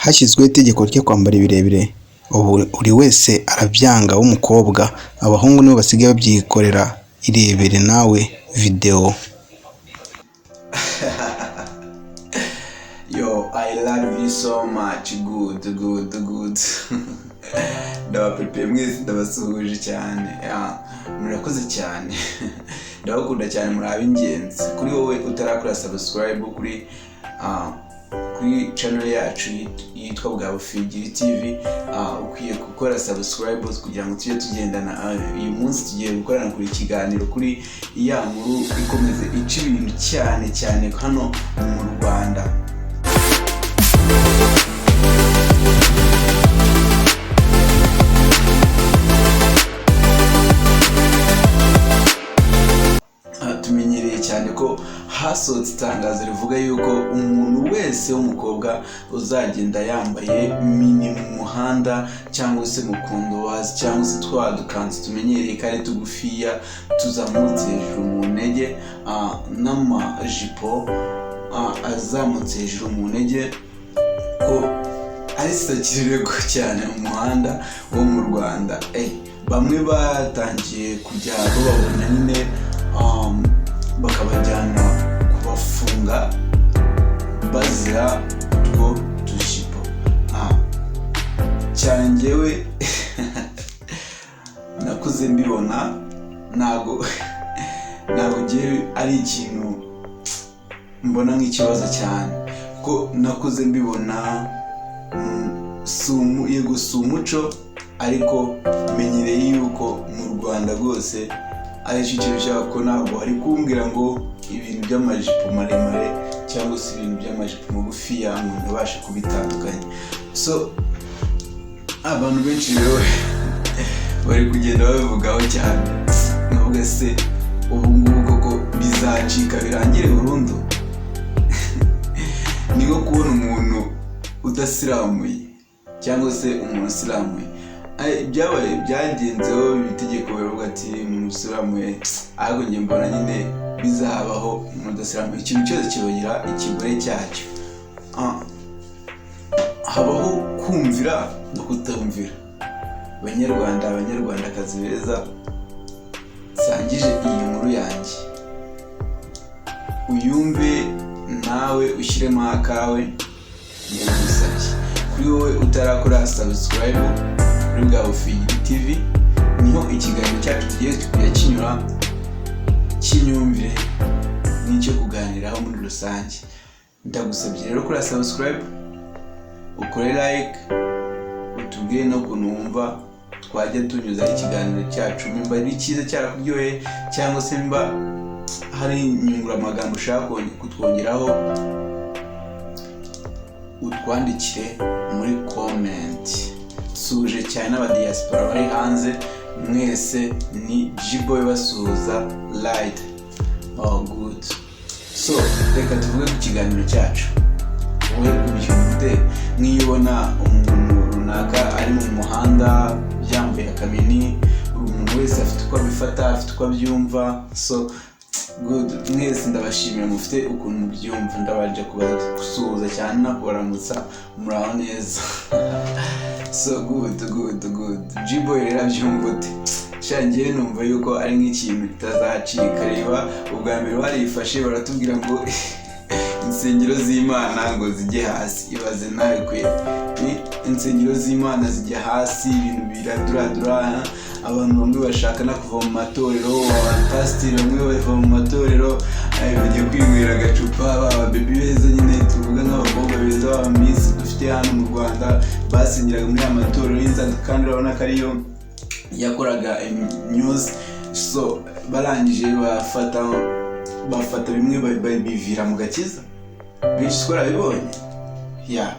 Hashyizweho itegeko ryo kwambara ibirebire, ubu buri wese arabyanga w'umukobwa, abahungu nibo basigaye babyikorera. Irebere nawe videwo. Yo, I love you so much. Good, good, good. Ndabapepe mwese, ndabasuhuje cyane. Yeah, murakoze cyane. Ndabakunda cyane, muri ab'ingenzi. Kuri wowe utarakora subscribe kuri channel yacu yitwa Bwa Bufigiri TV, ukwiye gukora subscribe kugira ngo tujye tugendana. Uyu munsi tugiye gukorana kuri ikiganiro kuri ya nkuru ikomeze ica ibintu cyane cyane hano mu Rwanda. Tumenyereye cyane ko hasohotse itangazo rivuga yuko umuntu wese w'umukobwa uzagenda yambaye mini mu muhanda cyangwa se mu kondowazi cyangwa se twa dukanzu tumenyereye ko ari tugufiya tuzamutse hejuru mu ntege, n'amajipo azamutse hejuru mu ntege, ko ari sakirego cyane mu muhanda wo mu Rwanda. Bamwe batangiye kujya bababona nyine, bakabajyana kubafunga bazira utwo tujipo. Cyane njyewe nakuze mbibona, ntabwo njyewe ari ikintu mbona nk'ikibazo cyane, kuko nakuze mbibona. Yego si umuco, ariko menyereye yuko mu Rwanda rwose aricyo kintu ushaka, ko ntabwo wari kumbwira ngo ibintu by'amajipo maremare cyangwa se ibintu by'amajipo magufiya ngo ndabashe kubitandukanya. So abantu benshi rero bari kugenda babivugaho cyane, nkavuga se ubu ngubu koko bizacika birangire burundu? Ni nko kubona umuntu udasiramuye cyangwa se umuntu usiramuye. Byabaye byagenzeho itegeko baravuga ati umuntu usiramuye, ariko njye mbona nyine bizabaho umuntu udasiramuye. Ikintu cyose kibagira ikigore cyacyo. Habaho kumvira no kutumvira. Banyarwanda, abanyarwandakazi beza, nsangije iyi nkuru yanjye, uyumve nawe ushyiremo akawe. Ndagusabye, kuri wowe utarakora subscribe kuri Bwa Bufigiri TV, niho ikiganiro cyacu tugiye kujya kinyura cy'imyumvire n'icyo kuganiraho muri rusange. Ndagusabye rero kuri subscribe, ukore like, utubwire n'ukuntu wumva twajya tunyuzaho ikiganiro cyacu, nimba ari cyiza cyarakuryoheye cyangwa se nimba hari inyunguramagambo ushaka kutwongeraho, utwandikire muri comment. Suje cyane n'abadiyasipora bari hanze mwese, ni Jiboy basuhuza light. Oh good. So reka tuvuge ku kiganiro cyacu. Wowe ubyumva ute nk'iyo ubona umuntu runaka ari mu muhanda yambaye akamini? Umuntu wese afite uko abifata, afite uko abyumva. So good, mwese ndabashimira, mufite ukuntu mubyumva. Ndabanje kubasuhuza cyane no kubaramutsa, muraho neza? So good, good, good. Jiboy rero abyumva ute? Sha njyewe numva yuko ari nk'ikintu kitazacika. Reba, ubwa mbere barifashe baratubwira ngo insengero z'Imana ngo zijye hasi. Ibaze nawe kwe, ni insengero z'Imana zijya hasi, ibintu biraduradura, abantu bamwe bashaka no kuva mu matorero, abapasiteri bamwe bava mu matorero, bagiye kwinywera agacupa. Baba baby beza nyine, tuvuga nk'abakobwa beza baba miss dufite hano mu Rwanda, basengeraga muri aya matorero y'inzara, kandi urabona ko ariyo yakoraga news. So barangije bafata bimwe bivira mu gakiza, benshi twarabibonye ya.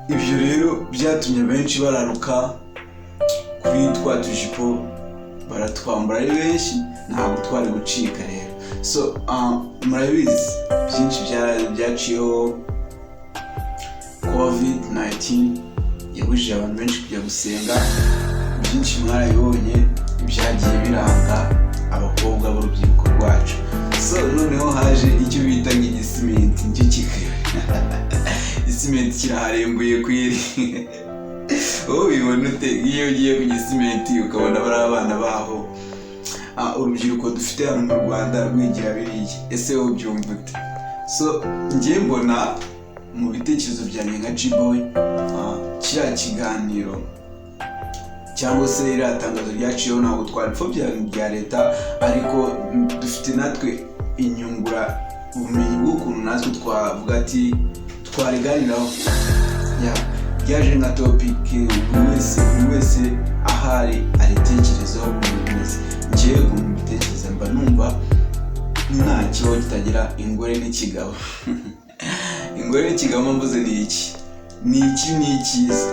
Ibyo rero byatumye benshi bararuka kuri twa tujipo, baratwambara ari benshi, ntabwo twari gucika rero. So murabizi byinshi byaciyeho. Covid 19 yabujije abantu benshi kujya gusenga, byinshi mwarabibonye byagiye biranga abakobwa b'urubyiruko rwacu. So noneho haje icyo bita nk'igisimenti, nicyo kikaba Gisimenti kiraharembuye kwiri. Wowe ubibona ute iyo ugiye ku Gisimenti ukabona bari abana baho, urubyiruko dufite hano mu Rwanda rwigira biriya? Ese wowe ubyumva ute? So njye mbona mu bitekerezo byanjye nka G-Boy, kiriya kiganiro cyangwa se iriya tangazo ryaciyeho, ntabwo twaripfobya bya leta, ariko dufite natwe inyungura ubumenyi bw'ukuntu natwe twavuga ati twariganiraho. Ya, ryaje nka topic, buri wese ahari aritekerezaho ukuntu bimeze. Njyewe ukuntu mbitekereza, mba numva nta kibaho kitagira ingore n'ikigabo. Ingore n'ikigabo mvuze ni iki? Ni iki? Ni icyiza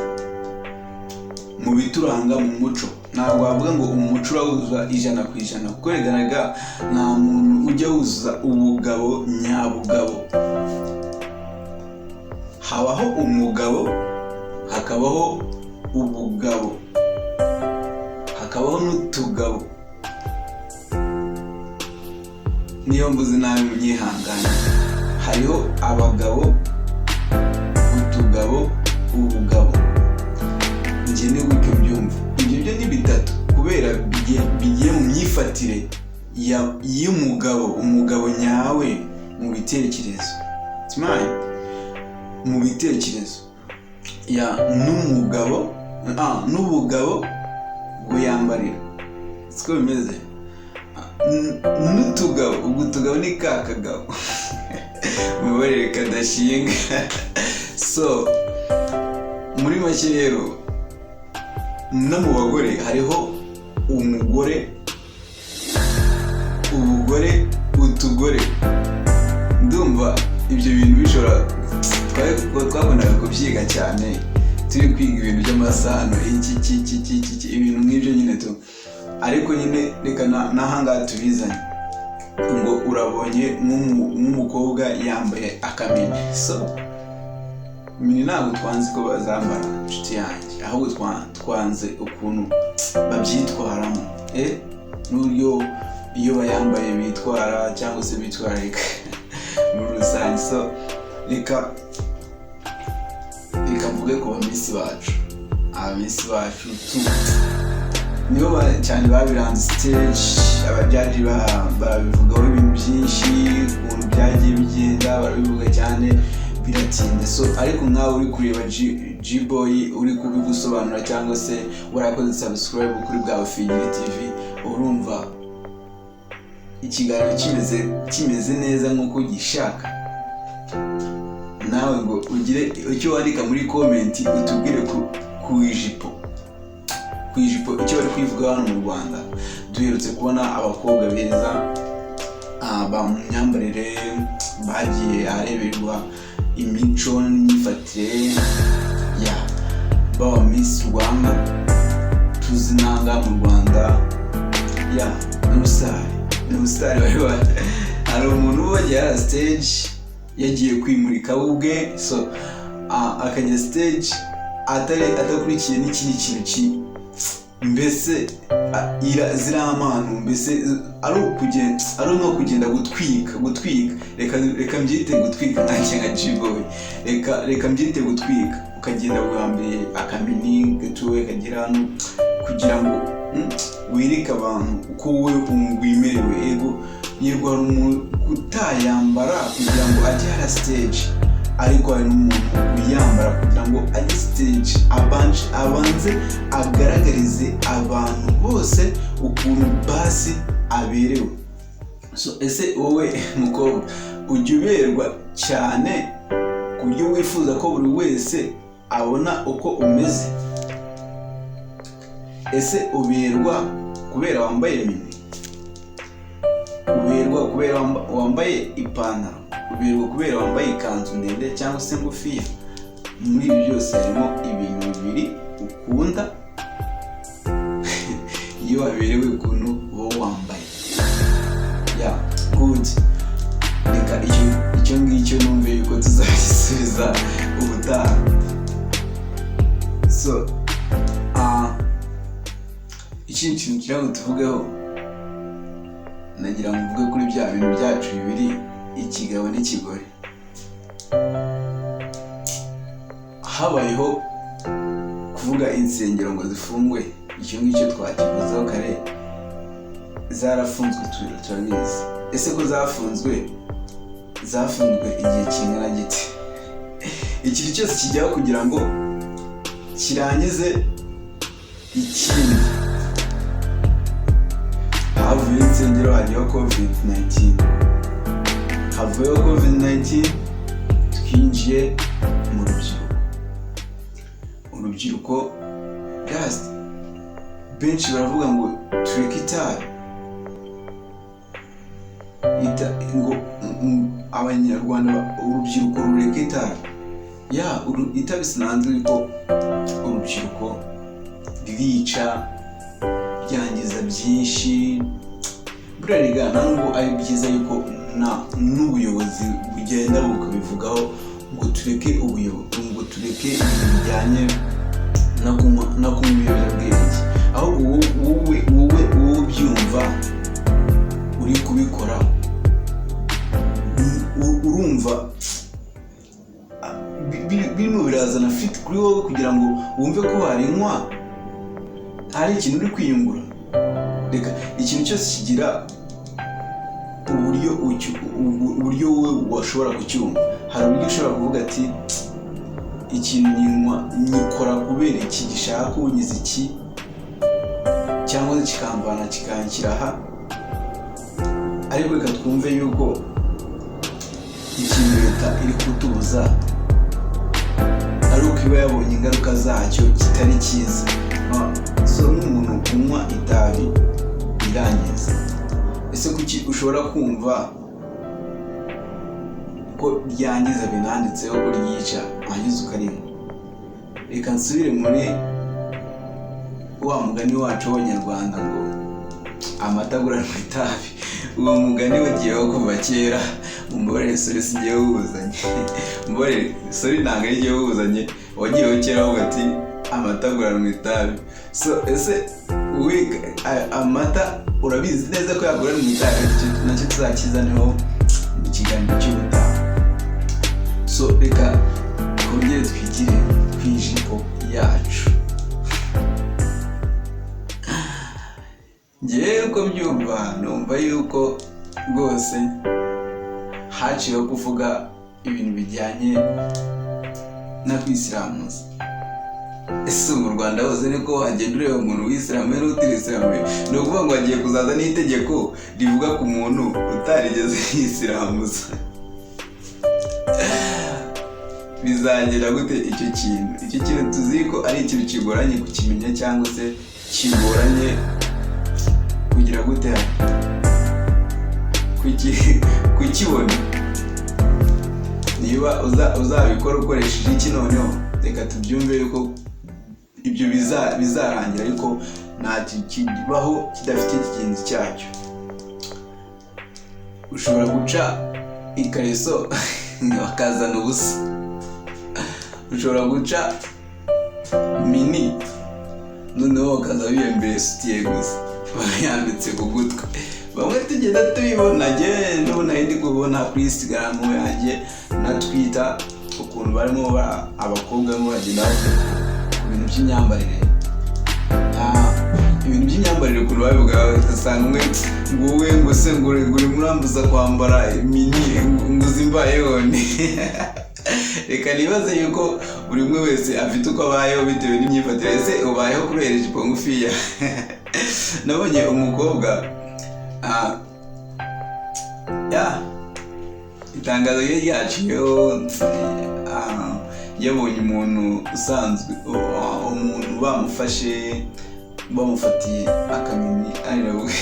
mu bituranga mu muco. Ntabwo wavuga ngo umuco urawuzuza 100%, kuko regaragara nta muntu ujya wuzuza ubugabo nyabugabo. Habaho umugabo, hakabaho ubugabo, hakabaho n'utugabo. Niyo mvuze nabi munyihangane. Hariho abagabo, utugabo, ubugabo. Njye ni gutyo mbyumva. Ibyo byo ni bitatu kubera bigiye mu myifatire y'umugabo, umugabo nyawe mu bitekerezo. It's mine. Mu bitekerezo ya n'umugabo, n'ubugabo bwo yambarira, siko bimeze. N'utugabo, ubwo utugabo ni ka kagabo, mubabarire kadashinga. So muri make rero, no mu bagore hariho umugore, ubugore, utugore. Ndumva ibyo bintu bishobora twakundaga kubyiga cyane turi kwiga ibintu by'amasano, iki iki iki iki iki iki, ibintu nk'ibyo nyine tu. Ariko nyine reka n'ahangaha tubizanye ngo urabonye nk'umukobwa yambaye akamini. So mini ntabwo twanze ko bazambara, inshuti yanjye, ahubwo twanze ukuntu babyitwaramo, n'uburyo iyo bayambaye bitwara cyangwa se bitwararika muri rusange. So reka mvuge ku bamiss bacu. Abamiss bacu tu nibo cyane babiranze stage. Abajudge babivugaho ibintu byinshi, ukuntu byagiye bigenda barabivuga cyane, biratinda. So ariko nkawe uri kureba G-Boy uri kubigusobanura, cyangwa se warakoze subscribe kuri Bwawe Figiri TV, urumva ikiganiro kimeze neza nk'uko ugishaka nawe, ngo ugire icyo wandika muri comment, utubwire ku ijipo icyo bari kuyivuga. Hano mu Rwanda duherutse kubona abakobwa beza, ba mu myambarire bagiye ahareberwa imico n'imyifatire ya baba Miss Rwanda tuzi nanga mu Rwanda. Ya, n'ubusitari bari hari umuntu uba wagiye hariya stage, yagiye kwimurika we ubwe. So akajya stage atari adakurikiye n'ikindi kintu mbese ziriya mpano, mbese ari ukugenda, ari nko kugenda gutwika. Reka mbyite gutwika nanjye nka G-Boy, reka mbyite gutwika. Ukagenda wambaye akamini gatoya kagera hano kugira ngo wereke abantu uko wowe wimerewe. Yego yego, hari umuntu utayambara kugira ngo ajye hariya stage, ariko hari n'umuntu uyambara kugira ngo ajye stage, abanze agaragarize abantu bose ukuntu basi aberewe. So ese wowe mukobwa ujya uberwa cyane ku buryo wifuza ko buri wese abona uko umeze? Ese uberwa kubera wambaye mini? Uberwa kubera wambaye ipantaro? Uberwa kubera wambaye ikanzu ndende cyangwa se ngufiya? Muri ibi byose harimo ibintu bibiri ukunda iyo waberewe, ukuntu uba wambaye. Ya, good. Reka icyo ngicyo numve yuko tuzagisubiza ubutaha. So ikindi kintu kugira ngo tuvugeho, nagira ngo mvuge kuri bya bintu byacu bibiri, ikigabo n'ikigore. Habayeho kuvuga insengero ngo zifungwe. Icyo ngicyo twakivuzeho kare, zarafunzwe, turabizi. Ese ko zafunzwe, zafunzwe igihe kingana gite? Ikintu cyose kijyaho kugira ngo kirangize ikindi. Havuyeho insengero, hajyaho COVID 19. Havuyeho COVID 19, twinjiye mu rubyiruko. Urubyiruko just benshi baravuga ngo tureke itabi. Ngo Abanyarwanda, urubyiruko rureke itabi. Ya itabi sinanze ko urubyiruko ririca, ryangiza byinshi. Buriya rega nta nubwo ari byiza yuko n'ubuyobozi bugenda bukabivugaho ngo tureke ngo tureke ibintu bijyanye no kunywa ibiyobyabwenge. Ahubwo wowe ubyumva uri kubikora, urumva birimo birazana fit kuri wowe kugira ngo wumve ko warinywa hari ikintu uri kwiyungura. Reka, ikintu cyose kigira uburyo wowe washobora kucyumva. Hari uburyo ushobora kuvuga ati: "Ikintu nyinywa nyikora kubera iki, gishaka kunkiza iki cyangwa se kikamvana kikanshyira aha." Ariko reka twumve yuko ikintu leta iri kutubuza ari uko iba yabonye ingaruka zacyo kitari cyiza. So nk'umuntu unywa itabi birangiza, ese kuki ushobora kumva ko ryangiza, binanditseho ko ryica, wangiza ukarinywa? Reka nsubire muri wa mugani wacu w'Abanyarwanda ngo "Amata aguranwa itabi." Uwo mugani wagiyeho kuva kera. Mumbabarire, sorry, si njyewe uwuzanye. Mumbabarire, sorry, ntabwo ari njyewe uwuzanye. Wagiyeho kera avuga ati: "Amata aguranwa itabi." So ese amata urabizi neza ko yaguranwa itabi? Icyo nacyo tuzakizaneho mu kiganiro cy'ubutaha. So reka twongere twigire ku ijipo yacu. Ngewe uko mbyumva, numva yuko rwose haciyeho kuvuga ibintu bijyanye no kwisiramuza. Ese mu Rwanda hose niko wagenda ureba umuntu wisiramuye n'utirisiramuye? Ni ukuvuga ngo hagiye kuzaza n'itegeko rivuga ku muntu utarigeze yisiramuza. Bizagera gute icyo kintu? Icyo kintu tuzi ko ari ikintu kigoranye kukimenya cyangwa se kigoranye kugira gute, kukibona. Niba uzabikora ukoresheje iki? Noneho reka tubyumve yuko ibyo bizarangira, ariko nta kibaho kidafite ikigenzi cyacyo. Ushobora guca ikariso bakazana ubusa, ushobora guca mini noneho bakaza biyambere sutiye gusa, bayambitse ku gutwi. Bamwe tugenda tubibona. Njye n'ubu nari ndi kubona kuri Instagram yanjye na Twitter ukuntu barimo abakobwa barimo bagenda bavuga ku bintu by'imyambarire. Ibintu by'imyambarire ukuntu babivuga, ugasanga umwe ngo wowe ngo se ngo urimo urambuza kwambara mini, ngo uzi mbayeho ni. Reka nibaze yuko buri umwe wese afite uko abayeho bitewe n'imyifatire. Ese ubayeho kubera ijipo ngufiya? Nabonye umukobwa, ya itangazo rye ryaciyeho, yabonye umuntu usanzwe, umuntu bamufashe, bamufatiye akamini, aravuga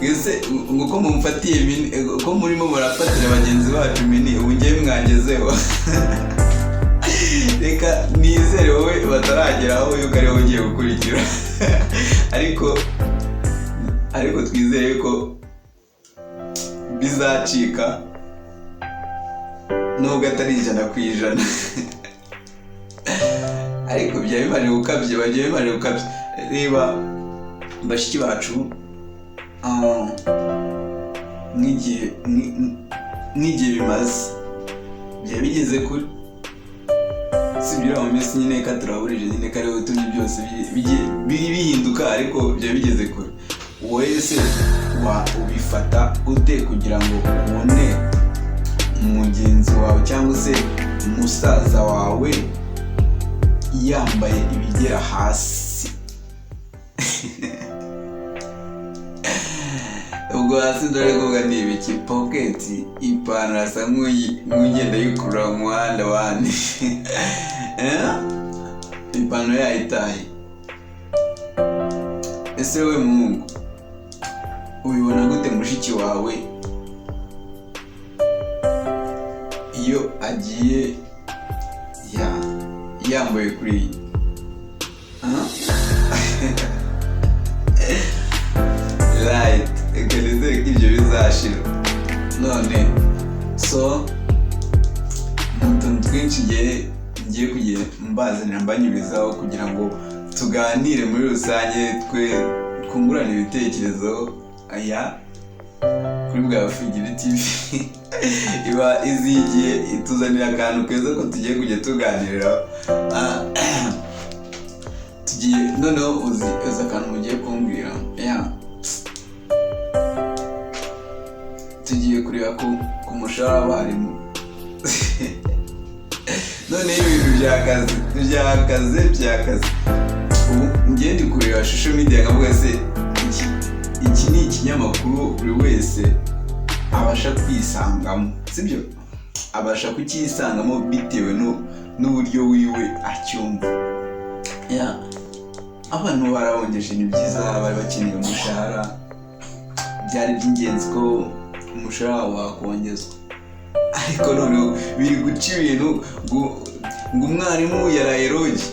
ese ngo ko mumufatiye mini, ko murimo murafatira bagenzi bacu mini, ubu ngewe mwangezeho. Reka nizere wowe batarageraho yuko ariho ugiye gukurikira, ariko twizere ko bizacika nubwo atari 100%, ariko byaba bimaze gukabya, bagiye bimaze gukabya. Reba bashiki bacu, nk'igihe bimaze byaba bigeze kure. Si uriya mu miss nyine ka turaburije nyine, ko ariwe utumye byose bihinduka, ariko byaba bigeze kure. Wowe se wa ubifata ute kugira ngo ubone mugenzi wawe cyangwa se musaza wawe yambaye ibigera hasi? Ubwo hasi dore kuvuga ni ibiki? Poketi, ipantaro, asa nk'ugenda yikurura mu muhanda wandi. Eh? Ipantaro yayitaye. Ese we muhungu, ubibona gute mushiki wawe iyo agiye yambaye kuri iyi? Huh? Right, reka nizere ko ibyo bizashira. None so ni utuntu twinshi ngiye kugenda mbazanira, mbanyurizaho kugira ngo tuganire muri rusange, twe twungurane ibitekerezo. Aya kuri bwa Figiri TV iba izigiye ituzanira akantu keza ko tugiye kujya tuganiriraho. Tugiye noneho, uzi akantu mugiye kumbwira? Ya, tugiye kureba ku mushahara w'abarimu. Noneho ibintu byakaze, byakaze, byakaze. Ubu ngiye ndi kureba social media nkavuga se iki ni ikinyamakuru buri wese abasha kwisangamo, sibyo? Abasha kucyisangamo bitewe n'uburyo wiwe acyumva. Ya, abantu barabongeje, ni byiza, bari bakeneye umushahara, byari iby'ingenzi ko umushahara wakongezwa. Ariko noneho biri guca ibintu ngo umwarimu yaraye lodge.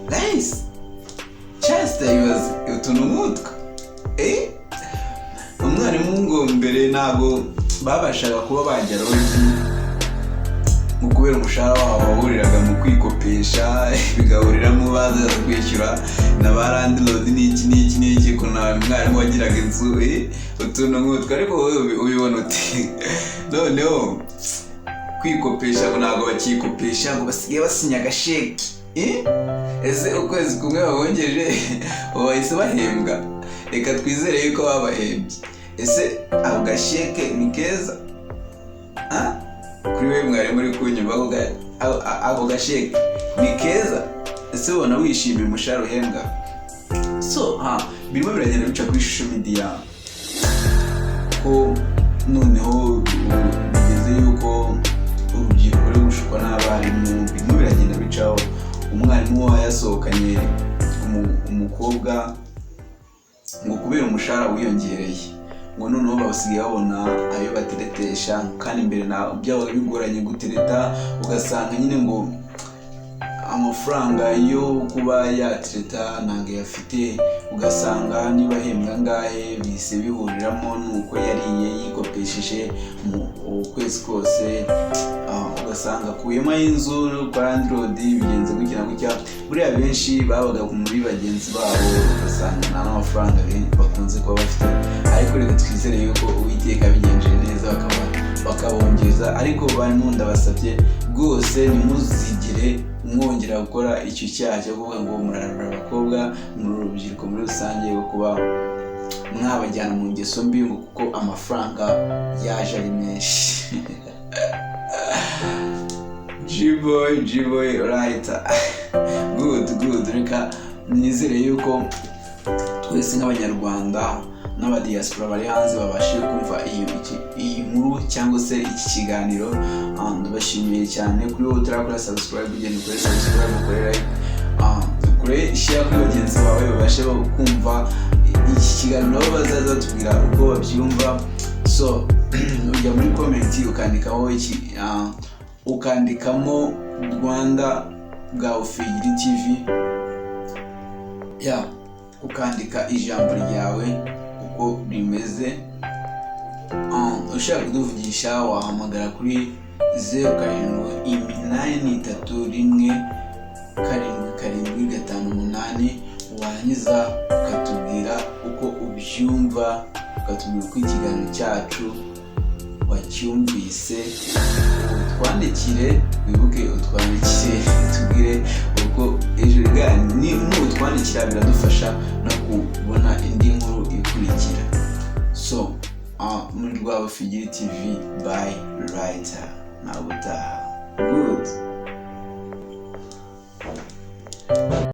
Nice, just ibaze utuntu nk'utwo. Umwarimu ngo mbere ntabwo babashaga kuba bajya lodge, mu kubera umushahara wabo wahuriraga mu kwikopesha, bigahuriramo bazaza kwishyura na ba landlord n'iki n'iki n'iki, ko nta mwarimu wagiraga inzu. Utuntu nk'utwo. Ariko wowe ubibona uti noneho kwikopesha ngo ntabwo bakikopesha, ngo basigaye basinya agasheki. Ese ukwezi kumwe babongeje ubu bahise bahembwa? Reka twizere yuko babahembye. Ese ako gasheke ni keza? Ah? Kuri we mwari muri kunyumva, ako gasheke ni keza? Ese ubona wishimiye umushahara uhembwa? So ha birimo biragenda bica kuri social media ko noneho ubu bigeze yuko urubyiruko ruri gushukwa n'abarimu. Birimo biragenda bicaho umwarimu yasohokanye umukobwa ngo kubera umushahara wiyongereye, ngo noneho basigaye babona ayo bateretesha, kandi mbere na byabaga bigoranye gutereta, ugasanga nyine ngo amafaranga yo kuba yatereta ntabwo ayafite, ugasanga niba ahembwa angahe bihise bihuriramo nuko yariye yikopesheje mu ukwezi kose. Ugasanga akuyemo ay'inzu kwa landlord, bigenze gutya na gutya. Buriya benshi babaga muri bagenzi babo, ugasanga nta n'amafaranga bakunze kuba bafite. Ariko reka twizere yuko Uwiteka abigenjeje neza bakabongeza. Ariko barimo, ndabasabye rwose, ntimuzigere mwongera gukora icyo cyaha cyo kuvuga ngo murarura abakobwa mu rubyiruko muri rusange, wo kuba mwabajyana mu ngeso mbi ngo kuko amafaranga yaje ari menshi. G-boy, G-boy, right, good, good. Reka nizere yuko twese nk'Abanyarwanda n'abadiyasipora bari hanze babashije kumva iyi nkuru cyangwa se iki kiganiro. Ndabashimiye cyane. Kuri wowe utarakora subscribe, ugenda ukore subscribe, ukore like, ukore share kuri bagenzi bawe babashe kumva iki kiganiro, nabo bazaza batubwira uko babyumva. So ujya muri comment ukandikaho iki, ukandikamo Rwanda bwa Ufigiri TV, ya ukandika ijambo ryawe uko rimeze. Ushaka kuduvugisha wahamagara kuri 0783177758, warangiza ukatubwira uko ubyumva, ukatubwira uko ikiganiro cyacu wacyumvise. Utwandikire, wibuke utwandikire, tubwire. Nutwandikira biradufasha no kubona indi nkuru ikurikira. So muri Rwabufigiri TV by Writer, nawe utaha. Good.